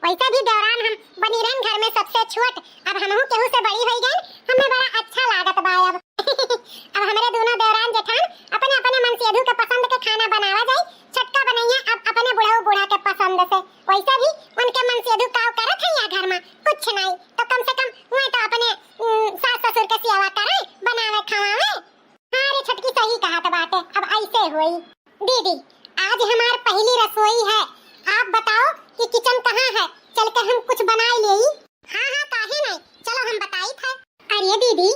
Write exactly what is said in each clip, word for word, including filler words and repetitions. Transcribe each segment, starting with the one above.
वैसे भी देवरान हम बनी रहन घर में सबसे छोट, अब हमहू केहू से बड़ी होई गइन, हमें बड़ा अच्छा लागत बा अब। अब हमरे दोनों देवरान जेठान अपने अपने मनसेधू के पसंद के खाना बनावा जाई। छोटका बनइया अब अपने बुढ़ऊ बूढ़ा के पसंद से। वैसे भी उनके मनसेधू काव करत है या घर में, कुछ नहीं, तो कम से कम वह तो अपने, उम, सास ससुर के सेवा करे, बनावे खवावे। हाँ रे छोटकी, सही कहत बाटे। अब ऐसे होई। दीदी, आज हमार पहली रसोई है, आप बताओ कि किचन कहाँ है, चल के हम कुछ बनाई लेई। हाँ हाँ, काहे नहीं, चलो हम बताई थे। अरे दीदी,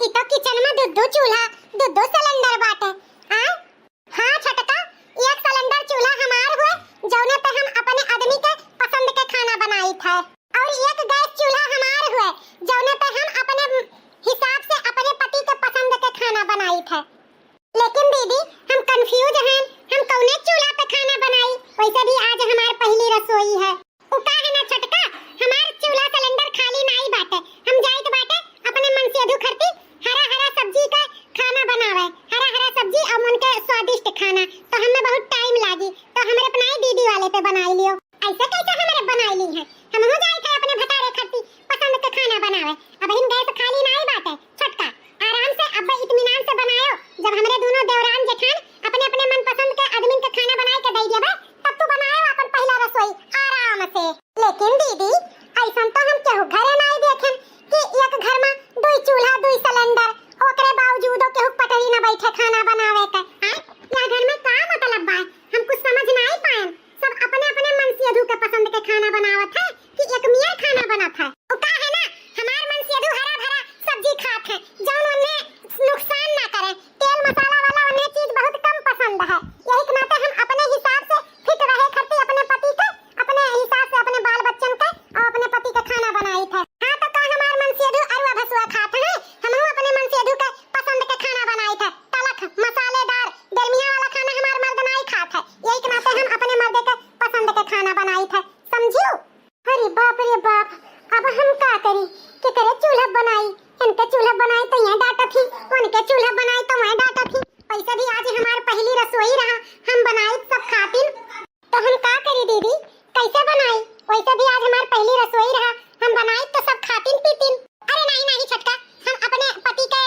ई तो किचन में दो दो चूल्हा, दो दो सिलेंडर बाटे। हाँ हाँ छोटका, एक सिलेंडर चूल्हा हमार हुए, जौने पे हम अपने आदमी के पसंद के खाना बनाई थे। और एक गैस चूल्हा हमार हुए, जौने पे हम अपने हिसाब से अपने पति के पसंद के खाना बनाई थे। लेकिन दीदी, हम कंफ्यूज हैं, हम कौने चूल्हा पे खाना बनाई? वैसे भी आज हमार पहली रसोई है। उ का है ना छोटका, हमार चूल्हा सिलेंडर खाली नाई बाटे, हम जाइत बाटे अपने मनसेधू खरती हरा हरा सब्जी का खाना बनावे, हरा हरा सब्जी और मन के स्वादिष्ट खाना, तो हमें बहुत टाइम लागी, तो हमरे अपनाई दीदी वाले पे बनाई लियो। ऐसे कैसे हमरे बनाई ली है? हमहू जाइत है अपने भतारे खरती पसंद के खाना बनावे। अबहिन गैस खाली नाई बाटे। छोटका, आराम से अब्बे इत्मीनान से बनायो। जब हमरे दोनों देवरान जेठान अपने अपने मनपसंद के आदमीन के खाना बनाए के दई देबे, तब तू बनायो अपन पहला रसोई आराम से। लेकिन दीदी, ऐसन तो हम केहू घरे नाई देखेन कि एक घर में दुई चूल्हा, दुई सिलेंडर, ओकरे बावजूदो केहू पटरी न बैठे खाना बनावे के। आय, यह घर में का मतलब बा? हम कुछ समझ नाई पाएन। सब अपने अपने मनसेधू के पसंद के खाना बनावत है कि एक मियाँ खाना बनत है। उ का है ना, हमार मनसेधू हरा भरा सब्जी खात है, जौन उन्हें नुकसान ना करे। तेल मसाला वाला उन्हें चीज बहुत कम पसंद है। यही के नाते हम अपने हिसाब से फिट रहे खातिर अपने पति के अपने हिसाब से, अपने बाल बच्चन के और अपने पति के खाना बनाई थे। हाँ तो का हमार मनसेधू अरुआ भसुआ खात है? हमहू अपने मनसेधू के पसंद के खाना बनाई थे। तलख, मसालेदार, गर्मिया वाला खाना हमार मर्द नाई खात है। यही के नाते हम अपने मर्दे के पसंद के खाना बनाई थे। समझियो? अरे बाप रे बाप, अब हम का करी? केकरे चूल्हा बनाई? इनके चूल्हा बनाई तो यहाँ डांटत ही, उनके चूल्हा बनाई तो वहाँ डांटत ही। वैसे भी आज हमार पहली रसोई रहा, हम बनाई सब खातिन। तो हम का करी दीदी, कैसे बनाई? वैसे भी आज हमार पहली रसोई रहा, हम बनाई तो सब खातिन पीतिन। अरे नहीं नहीं छोटका, हम अपने पति के,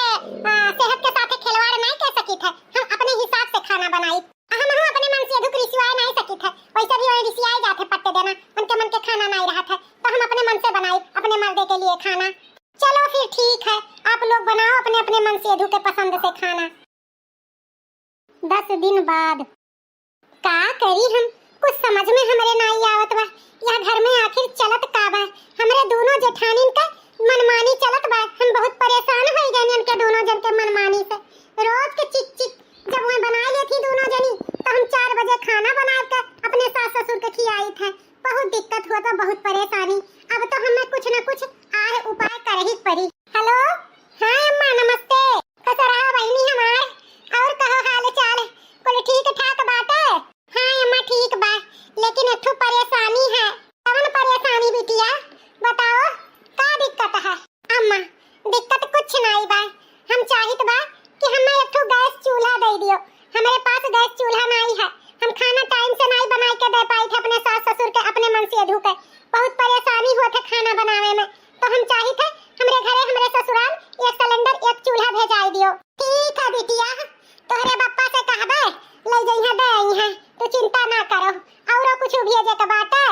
आ, सेहत के साथ खिलवाड़ नहीं कर सकी थे, हम अपने हिसाब से खाना बनाई। हमहू अपने मन से अधिक रिसियाए नहीं सकी थे, वैसे भी वही रिसियाए जाते पट्टे देना, उनके मन के खाना नहीं रहा था, तो हम अपने मन से बनाई अपने मर्दे के लिए खाना। चलो फिर ठीक है, आप लोग बनाओ अपने अपने मन से अधू के पसंद से खाना। दस दिन बाद। का करी हम, कुछ समझ में हमरे नाई आवत बा। यह घर में आखिर चलत का बा? हमरे दोनों जेठानिन के मनमानी चलत बा। हम बहुत परेशान हो गए इनके दोनों जन के मनमानी से। रोज के चिक चिक जब वह बना लेती दोनों जनी, तो हम चार बजे खाना बना के अपने सास ससुर के खियाई थे। बहुत दिक्कत हुआ था, बहुत परेशानी। अब तो हमें कुछ न कुछ आर उपाय कर ही पड़ी। हेलो, हाँ अम्मा, नमस्ते। खुश रहा बहिनी हमार, और कहो हाल चाल, कुल ठीक ठाक बाटे? हाँ अम्मा, ठीक बा, लेकिन एक ठो परेशानी है। कौन परेशानी बिटिया, बताओ, का दिक्कत है? अम्मा, दिक्कत कुछ नाई बा, हम चाहित बा कि हमें एक ठो गैस चूल्हा दे दियो। हमरे पास गैस चूल्हा नाई है, हम खाना टाइम से नाई बनाई के दे पाई थे अपने सास ससुर के, अपने मन से अधू के। बहुत परेशानी हुआ थे खाना बनावे में, तो हम चाहित है हमरे घरे हमरे ससुराल एक सिलेंडर एक चूल्हा भेजाई दियो। ठीक है बिटिया, तोहरे बप्पा से कहबे, ले जइहे दे अइहे, तू चिंता ना करो। औरो कुछ भेजे के बाटे?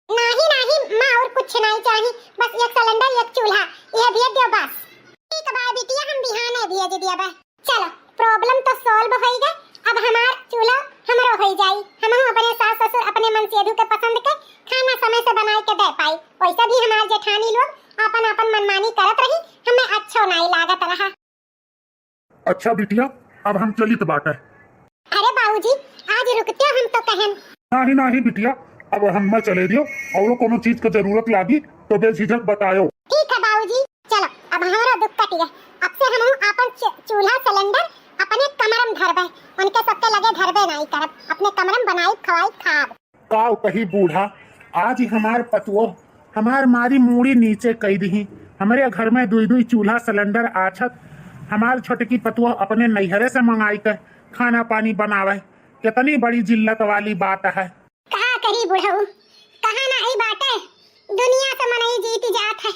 नाही नाही माँ, और कुछ नहीं चाही, बस एक सिलेंडर एक चूल्हा, यह भेज दियो बस। ठीक बा बिटिया, हम बिहाने भेज दिया बा। चलो, प्रॉब्लम तो सॉल्व होई गए। अब हमार चूल्हा हमरो होई जाई, हमहू अपने सास ससुर अपने मन से अधू के पसंद के खाना समय से बनाए के दे पाई। वैसे भी हमार जेठानी लोग आपन आपन मनमानी करत रही, हमें अच्छो नाई लागत रहा। अच्छा बिटिया, अब हम चलित बाटे। अरे बाबूजी, आज रुकते हम तो कहन। नाही नाही बिटिया, अब हम मैं चले दियो, औरो कोनो चीज के जरूरत लागी तो बेझिझक बतायो। ठीक है बाबूजी, चलो अब हमारा दुख कट गया। अब से हम आपन च-, चूल्हा सिलेंडर अपने कमर में धरबे, उनके सबके लगे धरबे नाई करब, अपने कमर में बनाई खवाई खाब। काव कही बूढ़ा, आज ही हमार पतुओ हमार मारी मूड़ी नीचे कई दिही। हमरे घर में दुई दुई चूल्हा सिलेंडर आछत, हमार छोटकी पतुओ अपने नैहरे से मंगाई के खाना पानी बनावे, कितनी बड़ी जिल्लत वाली बात है। कहा करी बुढ़ऊ, कहा ना आई बाटे, दुनिया से मनई जीत जात है,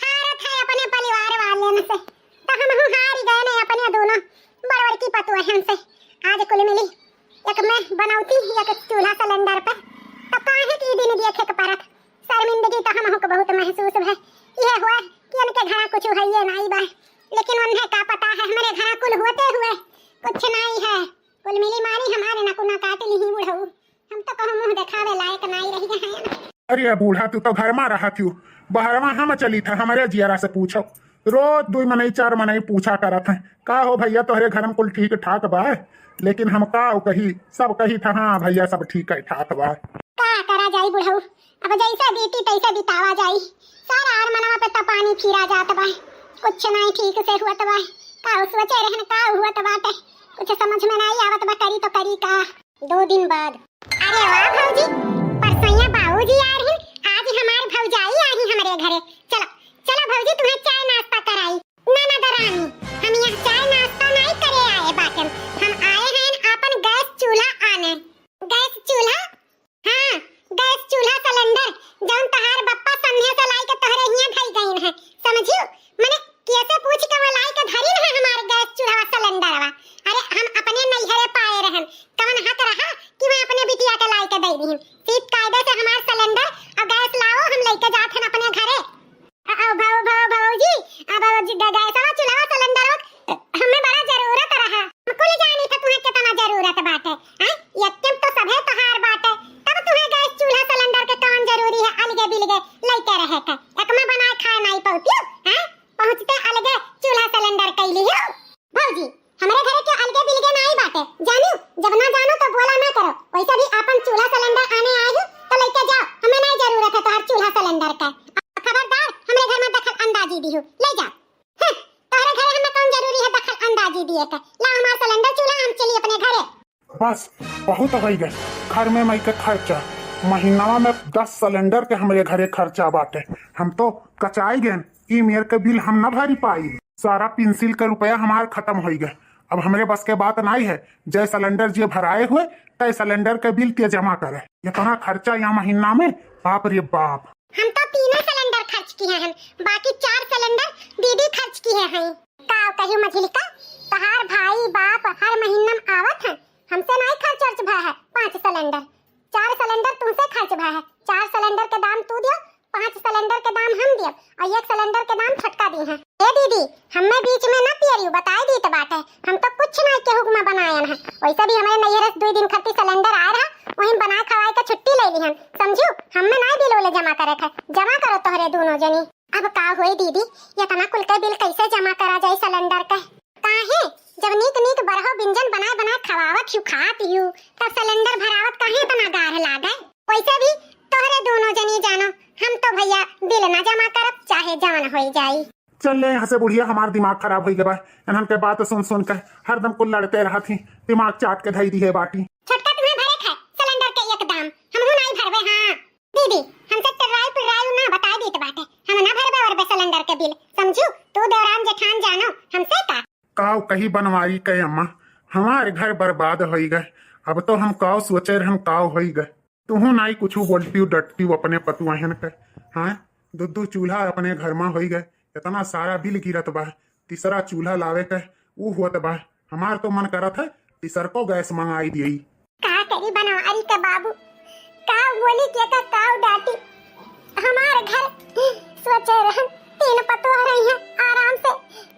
हारत है अपने परिवार वालेन से। तो हमहू हारि गएन अपने दोनों बड़वड़की पतोहन से। आज कुल मिली एक मैं बनौती, एक चूल्हा सिलेंडर पे, तो काहे कि ई दिन देखे के परत। शर्मिंदगी तो हमहू के बहुत महसूस भय। इहे हुआ कि उनके घरा कुछ हइये नाई बा, लेकिन उन्हें का पता है हमरे घरा कुल होते हुए कुछ नाई है। कुल मिली मारी हमारे नकुना काट लिही बुढ़ऊ। हम तो कहूँ मुँह देखावे लायक नाई रहि गए हैं। अरे बूढ़ा, तू तो घर मा रहत हू, बहरवा हम चली था, हमरे जियरा से पूछो। रोज दुई मनई चार मनई पूछा करत हैं, का हो भइया, तोहरे घर में कुल ठीक ठाक बा? लेकिन हम का कही, सब कही था, हाँ भइया, सब ठीक है ठाक बा। का करा जाई बुढ़ऊ, अब जैसा बीती तैसा बितावा जाई। सारा आर मनवा पे तो पानी फिरा जात बा, कुछ नाई ठीक से हुअत बा। का सोचे रहन, का हुअत बाटे, कुछ समझ में नाई आवत बा, करी तो करी का। दो दिन बाद। अरे वाह भौजी, परसैया बाबूजी आ रहिन, आज हमार भौजाई आई हमरे घरे। चलो, चलो भौजी, तुम्हें चाय नाश्ता कराई। ना, ना दरानी, हम यहाँ चाय नाश्ता नाई करे आए बाटन, हम आए हैं आपन गैस चूल्हा आने। गैस चूल्हा? हाँ, गैस चूल्हा सिलेंडर, जौन तहार बप्पा संध्या से लाई के तोहरे हियाँ धई गईन है, समझियो? मने, केसे पूछ के वो लाई के धरिन है हमार गैस चूल्हा सिलेंडरवा। अरे, हम अपने नैहरे पाए रहन, कवन हक रहा कि वह अपने बिटिया के लाई के दे दीन? सीध कायदे से हमार सिलेंडर और गैस लाओ, हम लेके जात हन अपने घरे। अ, अ, भौ-, भौ-, भौजी, अब जी ग-, गैसवा चूल्हा सिलेंडरवा हमें बड़ा जरूरत रहा। हम कुल जानी था तुम्हें कितना जरूरत बाटे, हैं? यक्कम तो सभे तोहार बाटे, तब तुम्हें गैस चूल्हा सिलेंडर के कौन जरूरी है अलगे बिलगे लइके रहे के? एकमा बनाए खाए नाई पौतियो, हैं? पहुँचते अलगे चूल्हा सिलेंडर कैली हो। भौजी, हमरे घरे के अलगे बिलगे नाई बाटे, जानियो? जब ना जानो तो बोला ना करो। वैसे भी आपन चूल्हा सिलेंडर आने आए हो तो लइके जाओ, हमें नाई जरूरत है तोहार चूल्हा सिलेंडर के। खबरदार, हमरे घर में दखल अंदाजी दिहू, ले जाओ। हं, तोहरे घरे हमें कौन जरूरी है दखल अंदाजी दिए के? ला हमार सिलेंडर चूल्हा, हम चली अपने घरे। बस, बहुत होइ गए घर में मई के खर्चा। महीनवा में दस सिलेंडर के हमरे घरे खर्चा बाटे। हम तो कचाई गए, ई मेर के बिल हम ना भरी पाई। सारा पेंसिल के रुपया हमार खत्म होइ गए। अब हमरे बस के बात नाई है, जय सिलेंडर जे भराए हुए, तय सिलेंडर के बिल ते जमा करे। इतना खर्चा या महीना में, बाप रे बाप। हम तो तीने सिलेंडर खर्च किहे हन, बाकी चार सिलेंडर दीदी खर्च किहे हैं। का कही मझिलका, तहार भाई बाप हर महीना में आवत हैं, हमसे नाई खर्च वर्च भय है। पाँच सिलेंडर, चार सिलेंडर तुमसे खर्च भय है, चार सिलेंडर के दाम तू दियो, पाँच सिलेंडर के दाम हम दियब और एक सिलेंडर के दाम छोटका दी हैं। ए दीदी, हमें बीच में ना पियरियो बताए दीत बाटे, हम तो कुछ ना केहू में बनायन है। वैसे भी हमारे नैहर से दुई दिन खातिर सिलेंडर आए रहा, वहीं बनाए खवाए के छुट्टी ले लिहन, समझू? हमें ना बिल उले जमा करे थे, जमा करो तोहरे दोनों जनी। अब का होई दीदी, इतना कुल के बिल कैसे जमा करा जाई सिलेंडर के? काहे, जब नीक नीक बरहो व्यंजन बनाए बनाए खवावत हियू, खात हियू, तब सिलेंडर भरावत काहे इतना गाढ़ लागे? वैसे भी तोहरे दोनों जनी जानो, हम तो भैया बिल ना जमा करब, चाहे जवन होई जाई। चल ले यहाँ से बुढ़िया, हमार दिमाग खराब होई गवा। इन्हन के बात सुन सुन के हरदम कुल लड़ते रहत ही, दिमाग चाट के धई दिहे बाटी। छोटका तुम्हें भरे खाए सिलेंडर के एक दाम, हमहू नाई भरबे। हाँ दीदी, हमसे टर्राई पिर्राई ना बताए दीत बाटे, हम ना भरबे वरबे सिलेंडर के बिल, समझू? तू देवरान जेठान जानो, हमसे का? काव कही बनवारी के अम्मा, हमार घर बर्बाद होई गए। अब तो हम काव सोचे रहन काव होई गए। तुहू नाई कुछ बोलती डटती अपने पतुआहन के। हाँ, दो दो चूल्हा अपने घर में होई गए, इतना सारा बिल गिरत बा, तीसरा चूल्हा लावे के ऊ होत बा। हमार तो मन करत है तीसरको गैस मंगाई दिए। का करी बनवारी के बाबू, का बोली के का, काव डाटी। हमार घर सोचे रहन तीन पतोह रही हैं आराम से,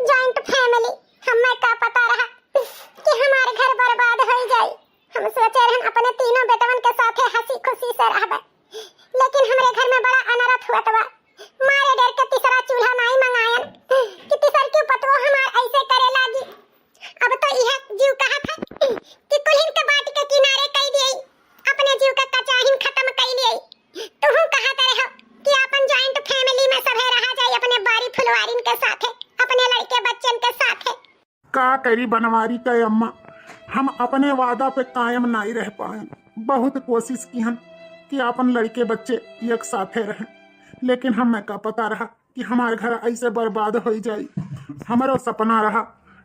जॉइंट फैमिली। हमें का पता रहा कि हमार घर बर्बाद हो जाई। हम सोचे रहन अपने तीनों बेटवन के साथे हंसी खुशी से रहबे, लेकिन हमरे घर में बड़ा अनरथ हुआ बा। मारे डर के तीसरा चूल्हा नाई मंगायन कि तीसर की पतोह हमार ऐसे करे लागी। अब तो यह जीव कहत है कि कुल्हिन के बाटी के किनारे कई दिए, अपने जीव के कचाहिन खत्म कई लिए। तुहू कहत रहे हो कि अपन जॉइंट फैमिली में सभे रहा जाए अपने बारी फुलवारिन के साथे, अपने लड़के बच्चन के साथे। का करी बनवारी के अम्मा, हम अपने वादा पे कायम नाई रह पाए। बहुत कोशिश किहन कि अपन लड़के बच्चे एक साथे रहें, लेकिन हमें का पता रहा कि हमार घर ऐसे बर्बाद हो जाई। हमरो सपना रहा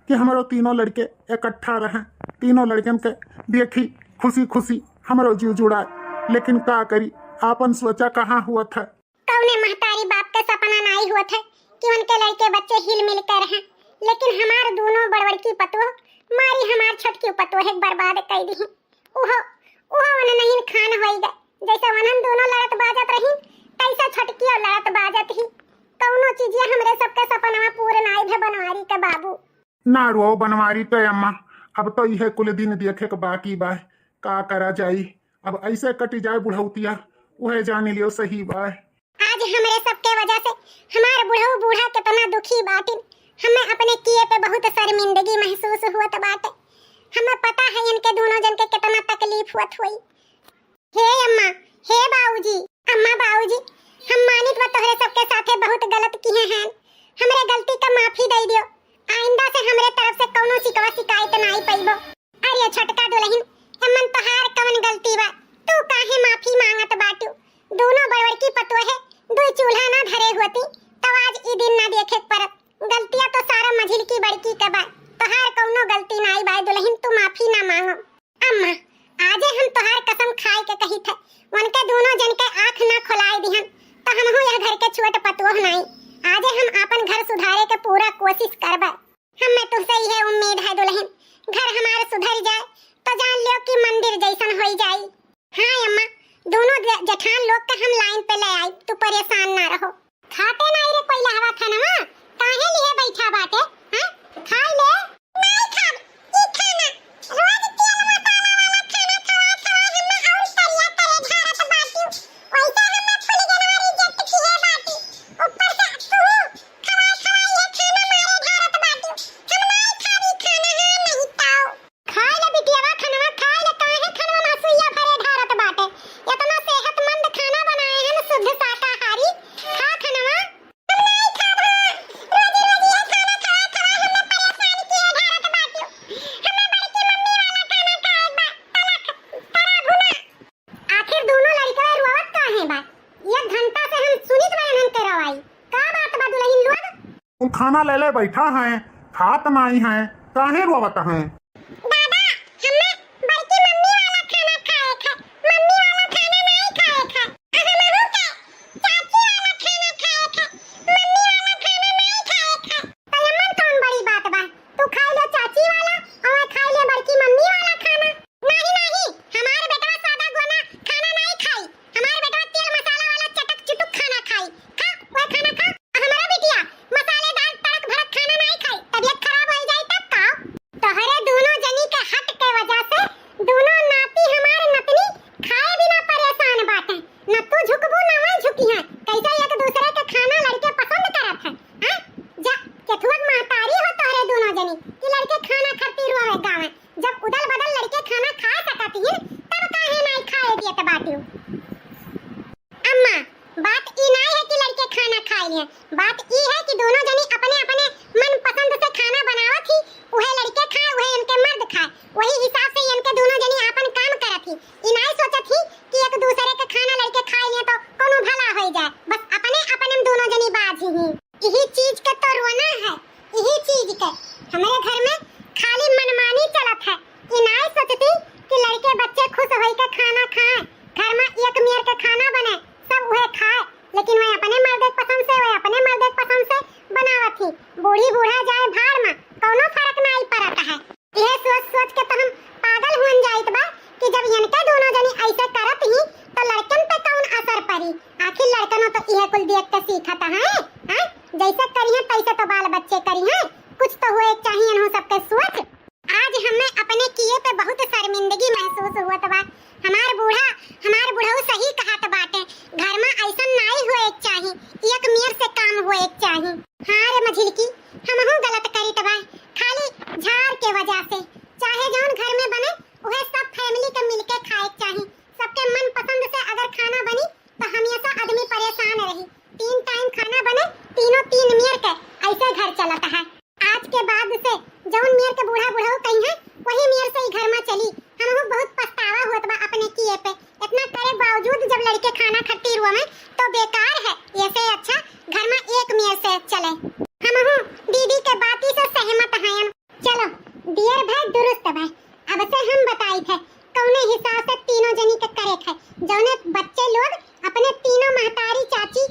कि हमरो तीनों लड़के इकट्ठा रहें, तीनों लड़कन के देखी खुशी खुशी हमरो जीव जुड़ाए, लेकिन का करी, आपन सोचा कहाँ हुआ था। कौने महतारी बाप के सपना नाई होत है कि उनके लड़के बच्चे हिल मिल के रहें, लेकिन हमार दूनों बड़वड़की पतोह मारी हमार छोटकी पतोह एक बर्बाद कई दिही। उहो, उहो उन्हें नहीं खान होई गए, जैसे उन्हन दूनों लड़त बाजत रही, तैसे छोटकियो लड़त बाजत ही। कौनो चीजिया हमरे सबके सपनवा पूरे नाई भे बनवारी के बाबू। ना रो बनवारी के अम्मा, अब तो इहे कुल दिन देखे के बाकी बा, का करा जाई, अब ऐसे कटी जाए बुढ़ौतिया, उहे जानी लियो सही बा। आज हमरे सबके वजह से हमार बुढ़ऊ बूढ़ा कितना दुखी बाटिन। हमें अपने किए पे बहुत शर्मिंदगी महसूस हुअत बाटे। हमें पता है इनके दोनों जन के कितना तकलीफ हुअत हुई। हे अम्मा, हे बाऊजी, अम्मा बाऊजी, हम मानित बा तोहरे सबके साथे बहुत गलत किहे हैं। हमरे गलती का माफी दे दियो। आइंदा से हमरे तरफ से कौनो शिकवा शिकायत नाई पइबो। अरे छोटका दुलहिन, एमन तोहार कवन गलती बा? तू काहे माफी मांगत बाटू? दोनों बड़वड़की पतोहे दुई चूल्हा ना धरे होती, तब आज ई दिन ना देखे के परत। गलतिया तो सारा मझिलकी बड़की के बा, तोहार कौनो गलती नाई बा दुलहिन, तू माफी ना मांगो। अम्मा, आजे हम तोहार कसम खाए के कही थे, उनके दोनों जन के आँख ना खोलाए दिहन, तो हमहू यह घर के छोट पतोह नाई। आजे हम आपन घर सुधारे के पूरा कोशिश करबे। हमें तुहसे इहे उम्मीद है दुलहिन, घर हमार सुधर जाए तो जान लियो कि मंदिर जैसन होई जाई। हाँ अम्मा, दोनों जे-, जेठान लोग के हम लाइन पे ले आई, तू परेशान ना रहो। खाते नाई रे कोई लहवा खानवा, काहे लिए बैठा बाटे? हाँ, खा ले। नाई खाब, ई खाना, रोज तेल मसाला वाला खाना खवा खवा हमें और तरिया तरे ढारत बाटी। वैसे हमें फुल जनवरी जट किए बाटी, ऊपर से तू खवाए खवाए ये खाना मारे ढारत बाटू। हम नाई खाबी खाना, हाँ नहीं ताऊ। खाए ले बिटियावा खनवा, खाए ले, काहे खनवा में हसुइया भरे ढारत बाटे। इतना सेहतमंद खाना बनाए हैं, शुद्ध शाकाहारी। खा खनवा। हम नाई खाब, हाँ। रोजी रोजी ये खाना खवाए खवाए हमें परेशान किए ढारत बाटू। हमें बड़की मम्मी वाला खाना खाए बा। तलक, तरा भुना। आखिर दोनों लड़कवा रोवत काहे बा? एक घंटा से हम सुनित बा इन्हन के रवाई। का बात बा दुलहिन लोग? उ खाना ले ले बैठा हैं, खात नाई हैं, काहे रोवत हैं? दादा, हमें बड़की मम्मी वाला खाना खाए थे, मम्मी वाला खाना नाई खाए थे। आ हमहू के चाची वाला खाना खाए थे, मम्मी वाला खाना नाई खाए थे। तो एमन कौन बड़ी बात बा? तू खाई ले चाची वाला और मैं खाई ले बड़की मम्मी वाला खाना। नाही, नाही, हमार बेटवा सादा गोना खाना नाही खाई। हमार बेटवा तेल मसाला वाला चटक चुटुक खाना खाई। खा, वह खाना खा। हमारा बिटिया मसालेदार तड़क भड़क खाना नाही खाई, तबीयत खराब हो जाई तब का? तोहरे दोनों जनी के हट के वजह से दोनों नाती हमार नतनी खाए बिना परेशान बाटे। न तू झुकबू न वह झुकी हैं। कैसे एक दूसरे के खाना लड़के पसंद करत हैं? हाँ? जा, केथुआ के महतारी हो तोहरे दोनों जनी कि लड़के खाना खातिर रोवे गावे। जब उदल बदल लड़के खाना खा सकत हिन, तब काहे नाई खाए दियत बाटिउ? अम्मा, बात ई नाई है कि लड़के खाना खाए लिए, बात ई है कि दोनों जनी अपने अपने मनपसंद से खाना बनावत ही, उहे लड़के खाए, उहे इनके मर्द खाए, वही हिसाब से इनके दोनों जनी आपन काम करत ही। ई नाई सोचत ही कि एक दूसरे के खाना लड़के खाए लिए तो कोनो भला होई जाए, बस अपने अपने में दोनों जनी बाझी ही। इही चीज के तो रोना है, इही चीज के। हमरे घर में खाली मनमानी चलत है। ई नाई सोचती कि लड़के बच्चे खुश होई के खाना खाए, घर में एक मेर के खाना बने, सब उहे खाए, लेकिन वह अपने मर्दे के पसंद से, वह अपने मर्दे के पसंद से बनावत ही। बूढ़ी बूढ़ा जाए भाड़ में, कौनो फर्क नाई पड़त है। इहे सोच सोच के तो हम पागल हुअन जाइत बा कि जब इनके दोनों जनी ऐसे करत ही तो लड़कन पे कौन असर पड़ी। आखिर लड़कनो तो इहे कुल देख के सीखत हैं, हैं? जैसे करिहें तैसे तो बाल बच्चे करिहें, कुछ तो हुए चाहिए इन्हों सबके सोच। आज हमें अपने किए पे बहुत शर्मिंदगी महसूस हुअत बा। हमार बूढ़ा, हमार बुढ़ऊ सही कहत बाटे, घर में ऐसन नाई होए के चाही, एक मेर से काम होए के चाही। हाँ रे मझिलकी, हमहू गलत करित बा, खाली झार के वजह से। चाहे जौन घर में बने, उहे सब family के मिलके खाए के चाही। सबके मनपसंद से अगर खाना बनी, तो हमेशा आदमी परेशान रही। तीन time खाना बने, तीनों तीन मेर के, ऐसे घर चलत है। आज के बाद से जौन मेर के बूढ़ा बुढ़ऊ कही है, वही मेर से ही घर में चली। हमहू बहुत पछतावा होत बा अपने किए पे। इतना करे बावजूद जब लड़के खाना खातिर हुआ में तो बेकार है, ऐसे अच्छा घर में एक मेर से चले। हमहू दीदी के बाती से सहमत हैं। चलो, दियर भाई दुरुस्त भाई, अब से हम बताई थे कौने हिसाब से तीनों जनी के करे थे। जौने बच्चे लोग अपने तीनों महतारी चाची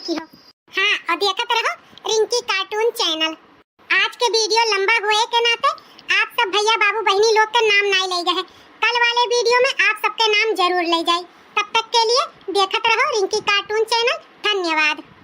की हो। हाँ, और देखत रहो रिंकी cartoon channel। आज के video लंबा होए के नाते आप सब भैया बाबू बहिनी लोग के नाम नाई ले गए। कल वाले video में आप सबके नाम जरूर ले जाई। तब तक के लिए देखत रहो रिंकी cartoon channel। धन्यवाद।